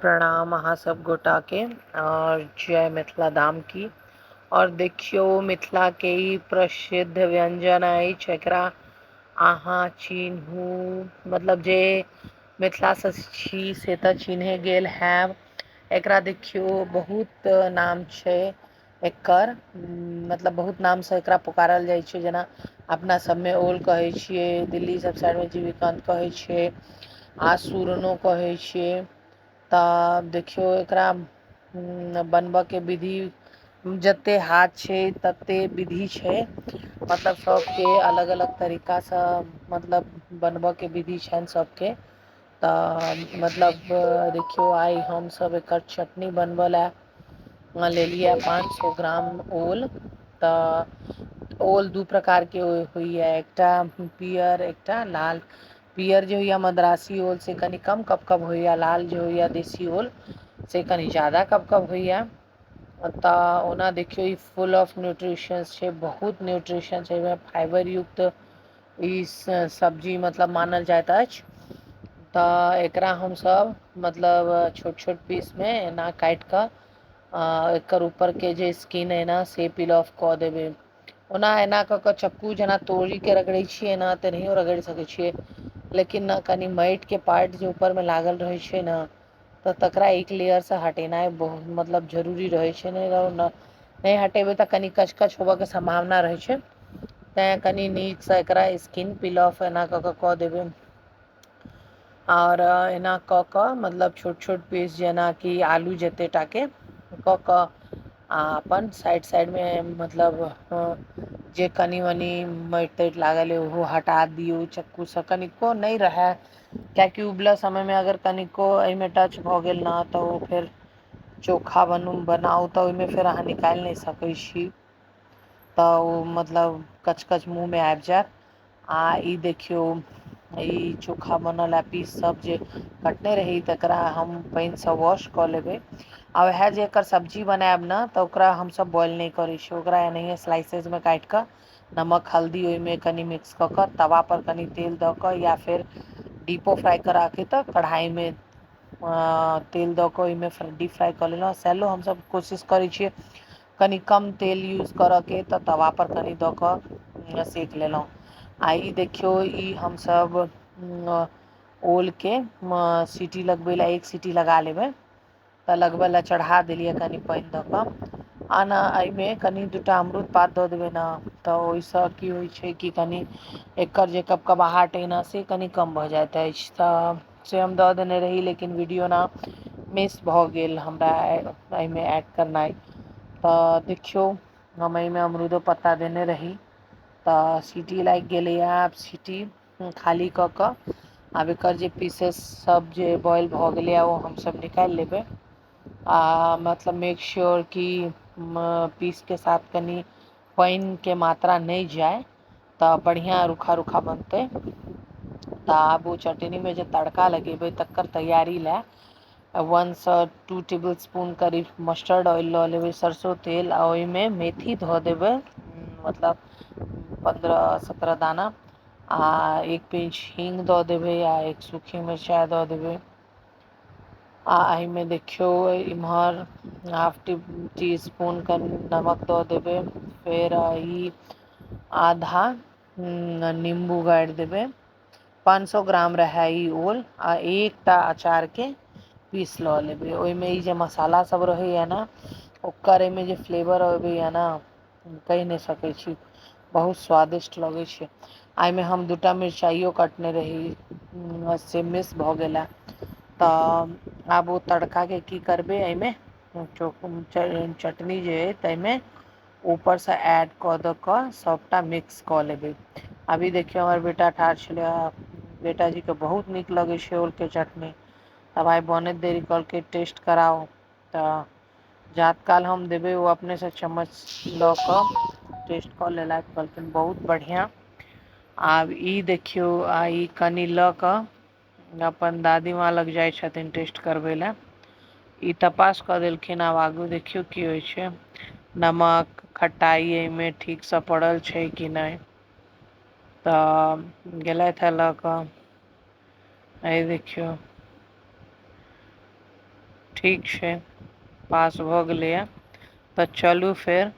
प्रणाम अहाँ सब गोटाके आओर जय मिथिला धाम की। आओर देखियौ मिथिलाके ई प्रसिद्ध व्यञ्जन अछि, एकरा अहाँ चिन्हू, मतलब जे मिथिलासँ छी से तऽ चिन्हे गेल हैब। एकरा देखियौ बहुत नाम छै एकर, मतलब बहुत नामसँ एकरा पुकारल जाइ छै। जेना अपना सबमे ओल कहै छियै, दिल्ली सब साइडमे जीविकान्त कहै छै आ सूरनो कहै छियै। तऽ देखियौ एकरा बनबऽके विधि जते हाथ छै तते विधि छै, मतलब सबके अलग अलग तरीकासँ मतलब बनबऽके विधि छनि सबके। तऽ मतलब देखियौ आइ हमसब एकर चटनी बनबऽ लए लेलियै 500 ग्राम ओल। तऽ ओल दू प्रकारके होइए, एकटा पियर एकटा लाल। पियर जे होइए मद्रासी ओल से कनि कम कबकब होइए, लाल जे होइए देशी ओल से कनि ज्यादा कबकब होइए। तऽ ओना देखियौ ई फुल ऑफ न्यूट्रिशंस छै, बहुत न्यूट्रिशन छै एहिमे, फाइबर युक्त ई सब्जी मतलब मानल जाइत अछि। तऽ एकरा हमसब मतलब छोट छोट पीसमे एना काटि कऽ एकर ऊपरके जे स्किन अइ ने से पील ऑफ कऽ देबै। ओना एना कऽ कऽ चक्कू जेना तोरीके रगड़ै छियै ने तेनाहियो रगड़ि सकै छियै, लेकिन ने कनि माटिके पार्ट जे ऊपरमे लागल रहै छै ने तऽ तकरा एक लेयरसँ हटेनाइ बहुत मतलब जरूरी रहै छै। नहि हटेबै तऽ कनि कचकच होबऽके सम्भावना रहै छै, तैँ कनि नीकसँ एकरा स्किन पील ऑफ एना कऽ कऽ कऽ देबै। आओर एना कऽ कऽ मतलब छोट छोट पीस जेनाकि आलू जते टाके कऽ कऽ आ अपन साइड साइडमे मतलब जे कनि मनि माटि ताटि लागल अइ ओहो हटा दियौ चक्कूसँ, कनिको नहि रहै, कियाकि उबलऽ समयमे अगर कनिको एहिमे टच भऽ गेल ने तऽ ओ फेर चोखा बनाउ तऽ ओहिमे फेर अहाँ निकालि नहि सकै छी, तऽ ओ मतलब कचकच मुँहमे आबि जायत। आ ई देखियौ ई चोखा बनल आ पीस सब जे कटने रही तकरा हम पानिसँ वॉश कऽ लेबै। आ वएह जे एकर सब्जी बनायब ने तऽ ओकरा हमसब बॉयल नहि करै छियै, ओकरा एनाहिए स्लाइसेसमे काटि कऽ नमक हल्दी ओहिमे कनि मिक्स कऽ कऽ तवा पर कनि तेल दऽ कऽ या फेर डीपो फ्राइ कराके तऽ कढ़ाइमे तेल दऽ कऽ ओहिमे डीप फ्राइ कऽ लेलहुँ। सैलो हमसब कोशिश करै छियै कनि कम तेल यूज करऽके, तऽ तवा पर कनि दऽ कऽ सेक लेलहुँ। आ ई देखियौ ई हमसब ओलके सीटी लगबै लए एक सीटी लगा लेबै, तऽ लगबै लए चढ़ा देलियै कनि पानि दऽ कऽ। आ ने एहिमे कनि दूटा अमरूद पात दऽ देबै ने तऽ ओहिसँ की होइ छै कि कनि एकर जे कबकबाहट अइ ने से कनि कम भऽ जाइत अछि। तऽ से हम दऽ देने रही, लेकिन वीडियो ने मिस भऽ गेल हमरा एहिमे ऐड करनाइ। तऽ देखियौ हम एहिमे अमरूदो पत्ता देने रही, तऽ सीटी लागि गेलैए। आब सीटी खाली कऽ कऽ आब एकर जे पीसेस सब जे बॉयल भऽ गेलैए ओ हमसब निकालि लेबै। आ मतलब मेक श्योर कि पीसके साथ कनि पानिके मात्रा नहि जाय, तऽ बढ़िआँ रूखा रूखा बनतै। तऽ आब ओ चटनीमे जे तड़का लगेबै तकर तैयारी लए 1 सँ 2 टेबल स्पून करीब मस्टर्ड ऑयल लऽ लेबै, सरसो तेल, आ ओहिमे मेथी धऽ देबै, मतलब 15-17 दाना, आ एक पिंच हींग दऽ देबै आ एक सूखी मिरचाइ दऽ देबै। आ एहिमे देखियौ इम्हर हाफ टी स्पून कनि नमक दऽ देबै, फेर ई आधा नीम्बू गाड़ि देबै। 500 ग्राम रहै ई ओल, आ एकटा अचारके पीस लऽ लेबै। ओहिमे ई जे मसाला सब रहैया ने ओकर एहिमे जे फ्लेवर अबैया ने कहि नहि सकै छी, बहुत स्वादिष्ट लगै छै। एहिमे हम दूटा मिरचाइयो कटने रही से मिस भऽ गेला। तऽ आब ओ तड़काके की करबै, एहिमे चटनी जे अइ ताहिमे ऊपरसँ ऐड कऽ दऽ कऽ सभटा मिक्स कऽ लेबै। अभी देखियौ हमर बेटा ठाढ़ छलै, बेटाजीके बहुत नीक लगै छै ओलके चटनी। तब आइ बनैत देरी कहलकै टेस्ट कराउ, तऽ जात काल हम देबै ओ अपनेसँ चम्मच लऽ कऽ टेस्ट कऽ लेलथि, कहलखिन बहुत बढ़िआँ। आब ई देखियौ आ ई कनि लऽ कऽ अपन दादी माँ लग जाइ छथिन टेस्ट करबै लए, ई तऽ पास कऽ देलखिन। आब आगू देखियौ की होइ छै, नमक खटाइ एहिमे ठीकसँ पड़ल छै कि नहि। तऽ गेलथि हे लऽ कऽ, एहि देखियौ। ठीक छै, पास भऽ गेलैए। तऽ चलू फेर।